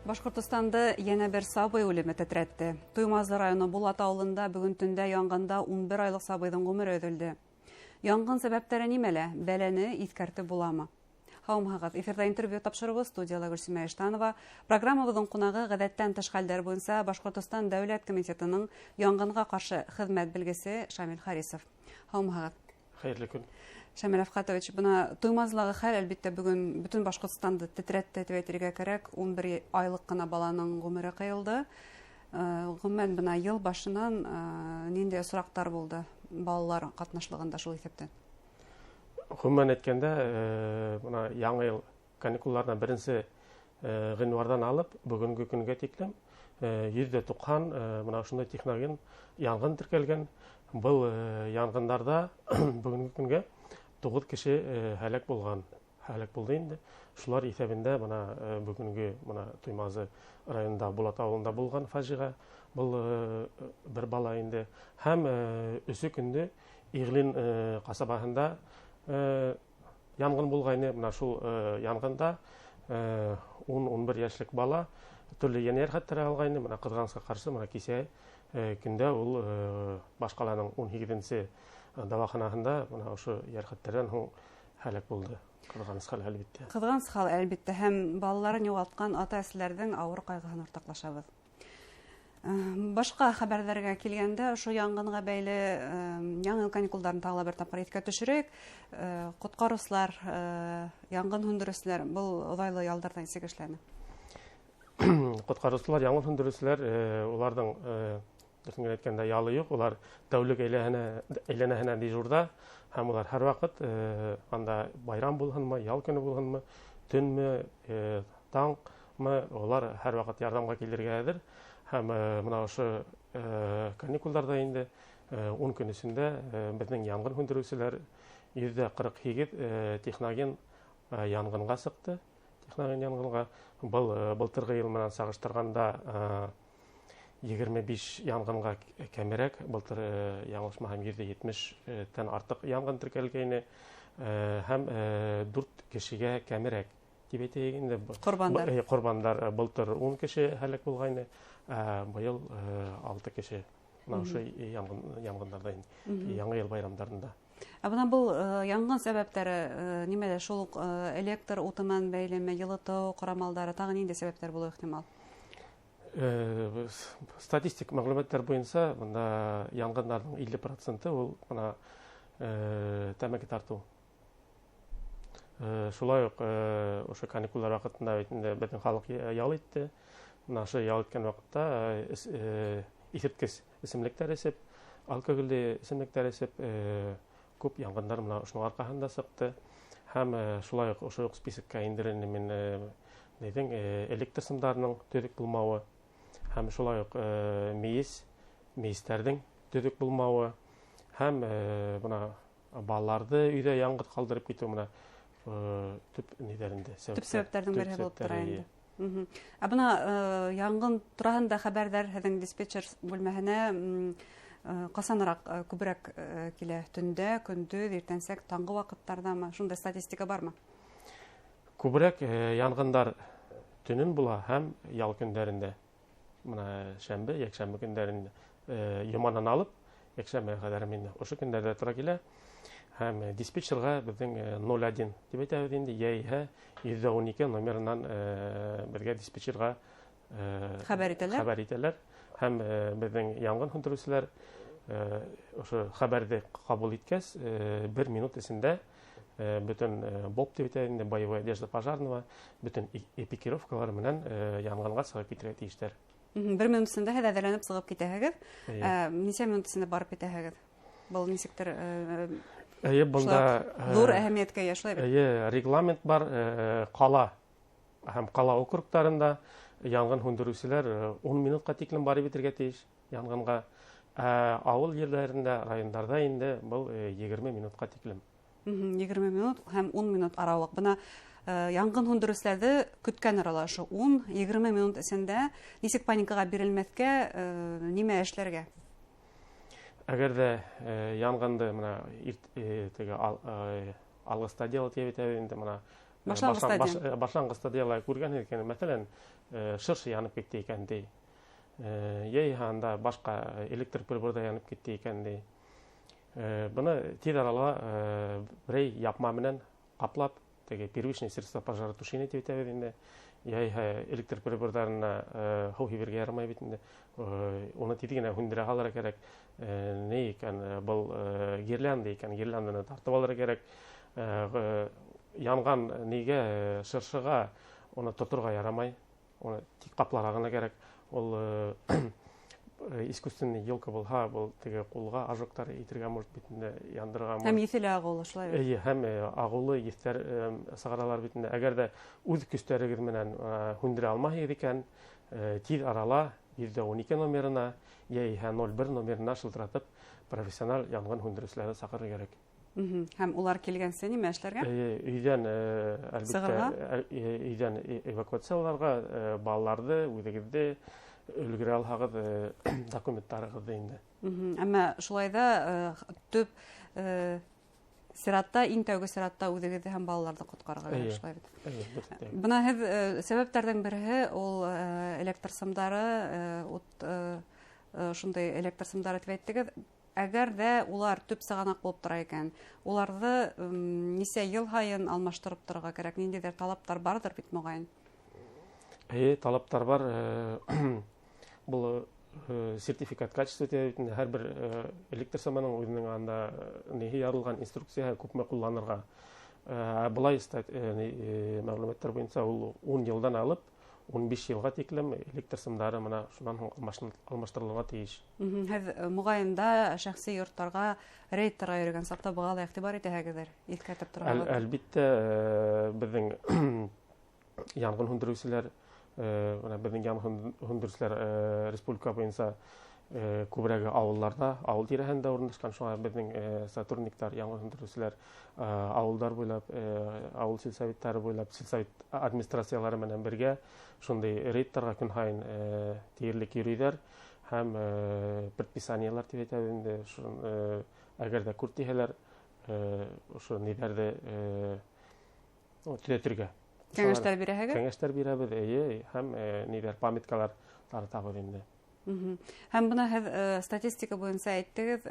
Башҡортостанды йәнә бер сабый үлеме тетрәтте. Туймазы районы Булат ауылында бөгөн төндә янғында 11 айлыҡ сабыйҙың ғүмере өҙөлдө. Янғын сәбәптәре нимәлә? Бәләне иҫкәртеп буламы? Һаумыһығыҙ! Эфирҙа интервью тапшырыуы, студияла Гөлсимә Иштанова. Программабыҙҙың ҡунағы — ғәҙәттән тыш хәлдәр буйынса Башҡортостан Дәүләт комитетының янғынға ҡаршы хеҙмәт белгесе Шамил Харисов. Һаумыһығыҙ! Хәйерле көн! Шамил Әфҡәтович, бына Туймазылағы хәл, әлбиттә, бөгөн бөтөн Башҡортостанды тетрәтте тип әйтергә кәрәк. 11 айлыҡ ҡына баланың ғүмере ҡыйылды. Ғөмүмән, бына йыл башынан ниндәй осраҡтар булды балалар ҡатнашлығында, шул иҫәптән? Ғөмүмән әйткәндә, бына яңы йыл каникулдарынан 1 ғинварҙан алып бөгөнгө көнгә тиклем 190 бына ошондай техноген янғын теркәлгән. Был янғындарҙа бөгөнгө көнгә туғыҙ кеше һәләк булған, һәләк булды инде. Шулар иҫәбендә бына бөгөнгө бына Туймазы районында Булат ауылында булған фажиғә, был бер бала инде, һәм өсө көндө Иғлин ҡасабаһында янғын булғайны. Бына шул янғында 10-11 йәшлек бала төрлө йән йәрәхәттәре алғайны. Бына ҡыҙғанысҡа ҡаршы, бына кисә көндә ул баш ҡаланың 18-нсе дауаханаһында бына ошо йәрәхәттәрҙән һуң һәләк булды. Ҡыҙғаныс хәл, әлбиттә. Ҡыҙғаныс хәл, әлбиттә, һәм балаларын юғалтҡан ата-әсәләрҙең ауыр ҡайғыһын уртаҡлашабыҙ. Башҡа хәбәрҙәргә килгәндә, ошо янғынға бәйле яңы йыл каникулдарын тағы ла бер тапҡыр иҫкә төшөрәйек. Ҡотҡарыусылар, янғын һүндереүселәр был оҙайлы ялдарҙа нисек эшләне? Ҡотҡарыусылар, янғын һүндереүселәр, уларҙың, дөрөҫөн генә әйткәндә, ялы юҡ. Улар тәүлек әйләнәһенә дежурҙа, һәм улар һәр ваҡыт анда, байрам булһынмы, ял көнө булһынмы, төнмө, таңмы, улар һәр ваҡыт ярҙамға килергә әҙер. Һәм бына ошо каникулдарҙа инде 10 көн эсендә беҙҙең янғын һүндереүселәр 148 техноген янғынға сыҡты. Техноген янғынға был былтырғы йыл менән сағыштырғанда 25 янғынға кәмерәк. Былтыр, яңылышмаһам, 170-тән артыҡ янғын теркәлгәйне, һәм дүрт кешегә кәмерәк тип әйтәйек инде. Ҡорбандар. Ҡорбандар: былтыр 10 кеше һәләк булғайны, ә быйыл алты кеше бына ошо янғындарҙа инде яңы йыл байрамдарында. Ә бына был янғын сәбәптәре нимәлә? Шул уҡ электр уты менән бәйлеме, йылытыу ҡорамалдары, тағы ниндәй сәбәптәр булыуы ихтимал? Статистик мәғлүмәттәр буйынса, бында янғындарҙың 50 проценты ул бына тәмәке тартыу. Шулай уҡ ошо каникулдар ваҡытында бит инде беҙҙең халыҡ ял итте. Бына ошо ял иткән ваҡытта иҫерткес эсемлектәр эсеп, алкоголле эсемлектәр эсеп, күп янғындар бына ошоноң арҡаһында сыҡты. Һәм шулай уҡ ошо уҡ списокка индерелде мин ниҙең электр сымдарының төҙөк булмауы һәм шулай уҡ мейестәрҙең төҙөк булмауы һәм бына балаларҙы өйҙә яңғыҙ ҡалдырып китеү, бына төп ниҙәр инде. Төп сәбәптәрҙең береһе булып тора инде. Ә бына янғын тураһында хәбәрҙәр һеҙҙең диспетчер бүлмәһенә ҡасаныраҡ күберәк килә? Төндә, көндөҙ, иртәнсәк, таңғы ваҡыттарҙамы? Шундай статистика бармы? Күберәк янғындар төнөн була һәм ял көндәрендә. Бына шәмбе, йәкшәмбе көндәрендә, йоманан алып йәкшәмбегә ҡәҙәр инде ошо көндәрҙә тура килә. Һәм диспетчерға беҙҙең 01 тип әйтәбеҙ инде, йәиһә 112 номерынан беҙгә диспетчерға хәбәр итәләр. Хәбәр итәләр. Һәм беҙҙең янғын һүндереүселәр ошо хәбәрҙе ҡабул иткәс, бер минут эсендә бөтөн БОП тип әйтәбеҙ инде, боевая одежда пожарного, бөтөн экипировкалар менән янғынға сығып китергә тейештәр. Бер минут эсендә һеҙ әҙерләнеп сығып китәһегеҙ. Нисә минут эсендә барып етәһегеҙ? Был нисектер Эйе, бында ҙур әһәмиәткә эйә, шулай бит? Эйе, регламент бар. Ҡала һәм ҡала округтарында янғын һүндереүселәр 10 минутҡа тиклем барып етергә тейеш янғынға. Ә ауыл ерҙәрендә, райондарҙа инде был 20 минутҡа тиклем. 20 минут һәм 10 минут арауыҡ. Бына янғын һүндереүселәрҙе көткән арала, ошо 10-20 минут эсендә нисек паникаға бирелмәҫкә, нимә эшләргә? Әгәр ҙә янғынды бына теге алғы стадияла тип әйтәбеҙ инде, бына башланғыс стадия. Башланғыс стадияла күргәнһегеҙ икән, мәҫәлән, Шыршы янып китте икән, ти. Йә анда башҡа электр приборҙа янып китте икән, ти. Быны тиҙ арала берәй япма менән ҡаплап, теге первичное средство пожаротушения тип әйтәбеҙ инде. Йә электр приборҙарына һыу һибергә ярамай бит инде. Уны тиҙ генә һүндерә һалырға кәрәк. Ни икән, был гирлянда икән, гирлянданы тартып алырға кәрәк. Янған нигә, шыршыға уны тоторға ярамай. Уны тик ҡапларға ғына кәрәк. Ул искусственный елка булһа, был теге ҡулға ожогтар итергә может бит инде, яндырырға может. Һәм еҫе лә ағыулы, шулай бит? Эйе, һәм ағыулы еҫтәр сығаралар бит инде. Әгәр дә үҙ көстәрегеҙ менән һүндерә алмайһығыҙ икән, тиҙ арала 112 номерына, йә 01 номерына шылтыратып, профессиональ янғын һүндереүселәрҙе саҡырыр кәрәк. Һәм улар килгәнсе нимә эшләргә? Өйҙән, әлбиттә, өйҙән эвакуацияларға, балаларҙы, үҙегеҙҙе өлгөрә алһағыҙ, документтарығыҙҙы инде. Әммә шулай ҙа төп сиратта, иң тәүге сиратта үҙегеҙҙе һәм балаларҙы ҡотҡарырға кәрәк, шулай бит? Эйе. Бына һеҙ сәбәптәрҙең береһе ул электр сымдары, ут шундай электр сымдары тип әйттегеҙ. Әгәр ҙә улар төп сығанаҡ булып тора икән, уларҙы нисә йыл һайын алмаштырып торорға кәрәк? Ниндәйҙер талаптар барҙыр бит, моғайын? Эйе, талаптар бар. Был сертификат качества тип һәр бер электр сымының үҙенең анда ниһе яҙылған инструкцияһы, күпме ҡулланырға. Былай мәғлүмәттәр буйынса ул 10 йылдан алып 15 йылға тиклем электр сымдары мына шунан һуң алмаштырылырға тейеш. Һеҙ моғайын да шәхси йорттарға рейдтарға йөрөгән саҡта быға ла иғтибар итәһегеҙҙер, иҫкәртеп тораһығыҙ? Әлбиттә, беҙҙең янғын һүндереүселәр, бына беҙҙең янғын һүндереүселәр республика буйынса күберәге ауылларҙа, ауыл тирәһендә урынлашҡан, шуңа беҙҙең сотрудниктар, янғын һүндереүселәр ауылдар буйлап, ауыл сельсоветтары буйлап, сельсовет администрациялары менән бергә шундай рейдтарға көн һайын тиерлек йөрөйҙәр һәм предписаниелар тип әйтәбеҙ инде, әгәр ҙә күрт тиһәләр, ошо ниҙәрҙе төҙәтергә. Кәңәштәр бирәһегеҙ? Кәңәштәр бирәбеҙ, эйе, һәм ниҙәр, памяткалар таратабыҙ инде. Һәм бына һеҙ статистика буйынса әйттегеҙ,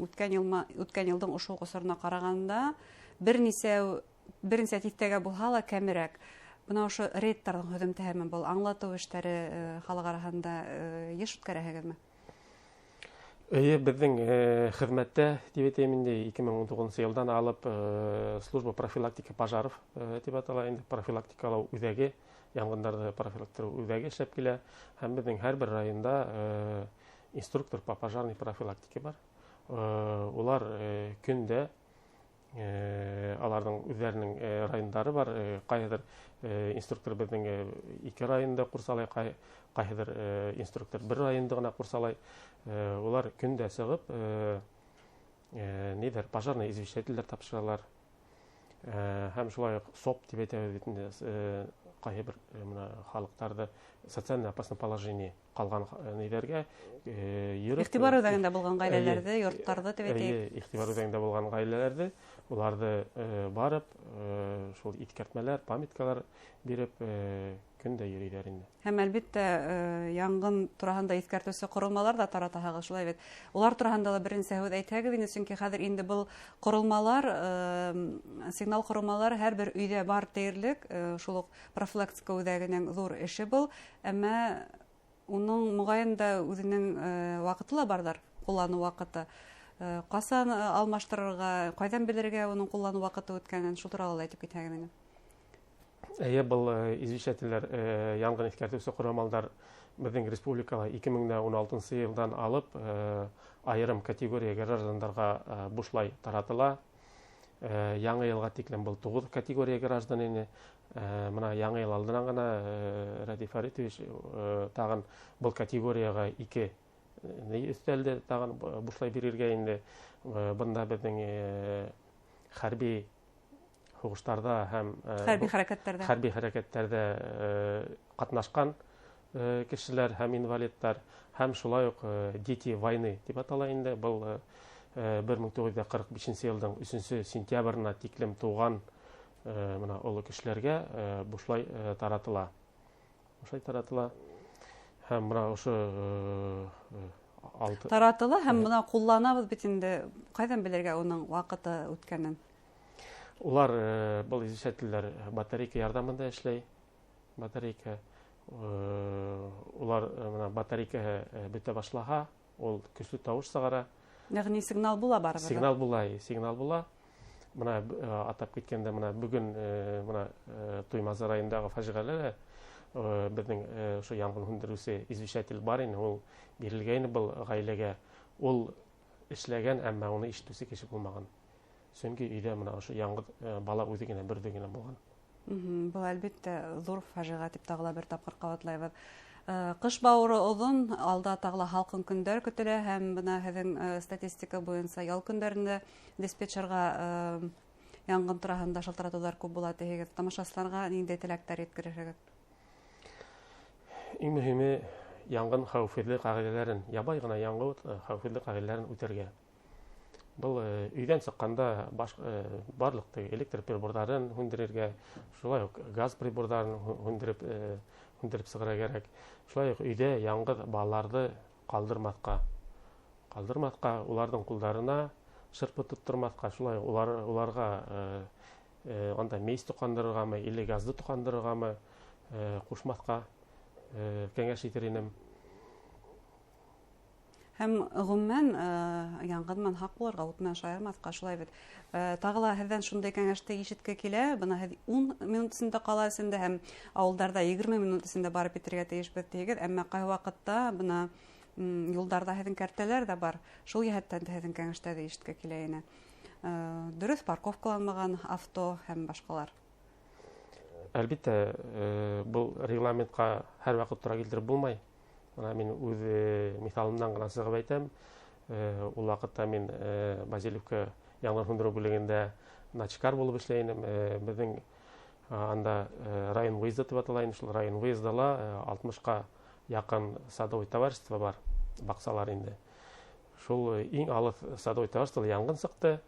үткән йылдың ошо уҡ осорона ҡарағанда бер нисә тиҫтәгә булһа ла кәмерәк. Бына ошо рейдтарҙың һөҙөмтәһеме был? Аңлатыу эштәре халыҡ араһында йыш үткәрәһегеҙме? Эйе, беҙҙең хеҙмәттә тип әйтәйем инде, 2019 йылдан алып служба профилактика пожаров тип атала инде, профилактикалау үҙәге, янғындарҙы профилактикалау үҙәге эшләп килә. Һәм беҙҙең һәр бер районда инструктор по пожарной профилактике бар. Улар көндә, аларҙың үҙҙәренең райондары бар. Ҡайһыҙыр инструктор беҙҙең ике районда ҡурсалай, ҡайһыҙыр инструктор бер районда ғына ҡурсалай. Улар көндә сығып, ниҙәр, пожарный извещательдәр тапшыралар. Һәм шулай уҡ СОП тип әйтәбеҙ бит инде, ҡайһы бер мына халыҡтарҙы социально опасное положение ҡалған ниҙәргә йөрөп, Иғтибар үҙәгендә булған ғаиләләрҙе, йорттарҙы тип әйтәйек. Эйе, иғтибар үҙәгендә булған ғаиләләрҙе, уларҙы барып, шул иҫкәртмәләр, памяткалар биреп, көндә йөрөйҙәр инде. Һәм әлбиттә, янғын тураһында иҫкәртеүсе ҡоролмалар ҙа таратаһығыҙ, шулай бит. Улар тураһында ла бер нисә һүҙ әйтһәгеҙ инде, сөнки хәҙер инде был ҡоролмалар, сигнал ҡоролмалары һәр бер өйҙә бар тиерлек, шул уҡ профилактика үҙәгенең ҙур эше был, әммә уның моғайын да үҙенең ваҡыты ла барҙыр, ҡулланыу ваҡыты. Ҡасан алмаштырырға, ҡайҙан белергә уның ҡулланыу ваҡыты үткәнен, шул турала ла әйтеп китһәгеҙ ине. Эйе, был извещательдәр, янғын иҫкәртеүсе ҡорамалдар беҙҙең республикала 2016 йылдан алып айырым категория граждандарға бушлай таратыла. Яңы йылға тиклем был 9 категория граждан ине. Мына яңы йыл алдынан ғына Радий Фаритович тағын был категорияға 2 ни өҫтәлде, тағын бушлай бирергә инде. Бында беҙҙең хәрби һуғыштарҙа һәм хәрби хәрәкәттәрҙә. Хәрби хәрәкәттәрҙә ҡатнашҡан кешеләр һәм инвалидтар, һәм шулай уҡ дети войны тип атала инде. Был 1945 йылдың 3 сентябренә тиклем тыуған мына оло кешеләргә бушлай таратыла. Ошолай таратыла. Һәм бына ошо таратыла һәм бына ҡулланабыҙ бит инде. Ҡайҙан белергә уның ваҡыты үткәнен? Улар был извещателдәр батарейка ярҙамында эшләй. Батарейка улар бына батарейкаһы бөтә башлаһа, ул көслө тауыш сығара. Йәғни сигнал була барыбер. Сигнал була, сигнал була. Бына атап киткәндә, бына бөгөн бына Туймазы районындағы фажиғәлә беҙҙең ошо янғын һүндереүсе извещатель бар ине, ул бирелгәйне был ғаиләгә. Ул эшләгән, әммә уны ишетеүсе кеше булмаған. Сөнки өйҙә бына ошо яңғыҙ бала үҙе генә, бер үҙе генә булған. Был әлбиттә ҙур фажиғә тип тағы ла бер тапҡыр ҡабатлайбыҙ. Ҡыш бауыры оҙон, алда тағы ла һалҡын көндәр көтөлә һәм бына һеҙҙең статистика буйынса ял көндәрендә диспетчерға янғын тураһында шылтыратыуҙар күп була тиһегеҙ. Тамашасыларға ниндәй теләктәр еткерерһегеҙ? Иң мөһиме янғын хәүефһеҙлек ҡағиҙәләрен, ябай ғына янғын хәүефһеҙлек ҡағиҙәләрен үтәргә. Был өйҙән сыҡҡанда барлыҡ теге электр приборҙарын һүндерергә, шулай уҡ газ приборҙарын һүндереп сығырға кәрәк. Шулай уҡ өйҙә яңғыҙ балаларҙы ҡалдырмаҫҡа, уларҙың ҡулдарына шырпы тоттормаҫҡа, шулай уҡ уларға анда мейес тоҡандырырғамы или газды тоҡандырырғамы ҡушмаҫҡа кәңәш итер инем. Һәм ғөмүмән янғын менән һаҡ булырға, ут менән шаярмаҫҡа, шулай бит. Тағы ла һеҙҙән шундай кәңәште ишетке килә. Бына һеҙ 10 минут эсендә ҡала эсендә һәм ауылдарҙа 20 минут эсендә барып етергә тейешбеҙ тиегеҙ. Әммә ҡайһы ваҡытта бына юлдарҙа һеҙҙең кәртәләр ҙә бар. Шул йәһәттән дә һеҙҙең кәңәштәрҙе ишетке килә ине. Дөрөҫ парковкаланмаған авто һәм башҡалар. Әлбиттә, был регламентҡа һәр ваҡыт тура килтереп булмай. Бына мин үҙ миҫалымдан ғына сығып әйтәм. Ул ваҡытта мин Базилевка янғын һүндереү бүлегендә начкар булып эшләй инем. Беҙҙең анда район выезды тип атала ине. Шул район выезда ла 60-ҡа яҡын садовый товарищество бар, баҡсалар инде. Шул иң алыҫ садовый товарищество янғын сыҡты.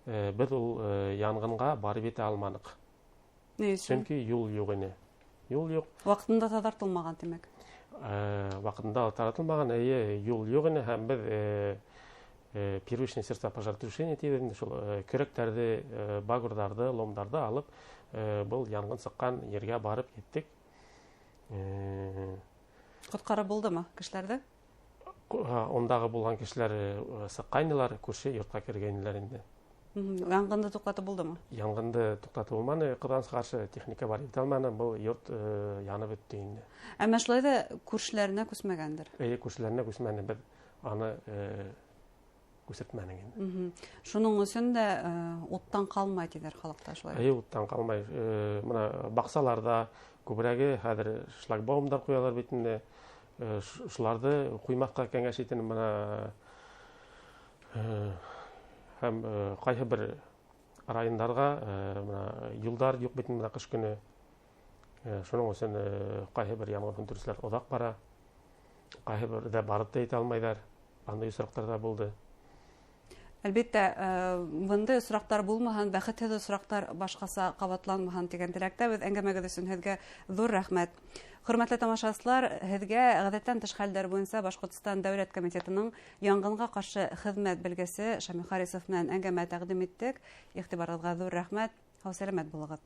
Беҙ ул янғынға барып етә алманыҡ. Ни өсөн? Сөнки юл юҡ ине. Юл юҡ. Ваҡытында таҙартылмаған, тимәк. Ваҡытында таратылмаған, эйе, юл юҡ ине һәм беҙ первичный средства пожаротушения тибеҙ инде, шул көрәктәрҙе, багурҙарҙы, ломдарҙы алып, был янғын сыҡҡан ергә барып еттек. Ҡотҡарып булдымы кешеләрҙе? Ундағы булған кешеләр сыҡҡайнылар, күрше йортҡа кергәйнеләр инде. Янғынды туҡтатып булдымы? Янғынды туҡтатып булманы, ҡыҙғанысҡа ҡаршы техника бар итә алманы, был йорт янып бөттө инде. Әммә шулай ҙа күршеләренә күсмәгәндер? Эйе, күршеләренә күсмәне, беҙ аны күсертмәнек инде. Шуның өсөн дә уттан ҡалмай тиҙәр халыҡта шулай. Эйе, уттан ҡалмай. Бына баҡсаларҙа күберәге хәҙер шлагбаумдар ҡуялар бит инде. Шуларҙы ҡуймаҫҡа кәңәш итәм бына. Һәм ҡайһы бер райондарға бына юлдар юҡ бит инде ҡыш көнө. Шуның өсөн ҡайһы бер янғын һүндереүселәр оҙаҡ бара. Ҡайһы берҙә барып та етә алмайҙар. Андай осраҡтар ҙа булды. Әлбиттә, бындай осраҡтар булмаһын, бәхетһеҙ осраҡтар башҡаса ҡабатланмаһын тигән теләктә беҙ. Әңгәмәгеҙ өсөн һеҙгә ҙур рәхмәт. Хөрмәтле тамашасылар, һеҙгә ғәҙәттән тыш хәлдәр буйынса Башҡортостан Дәүләт комитетының янғынға ҡаршы хеҙмәт белгесе Шамил Харисов менән әңгәмә тәҡдим иттек. Иғтибарығыҙға ҙур рәхмәт. Һау-сәләмәт булығыҙ.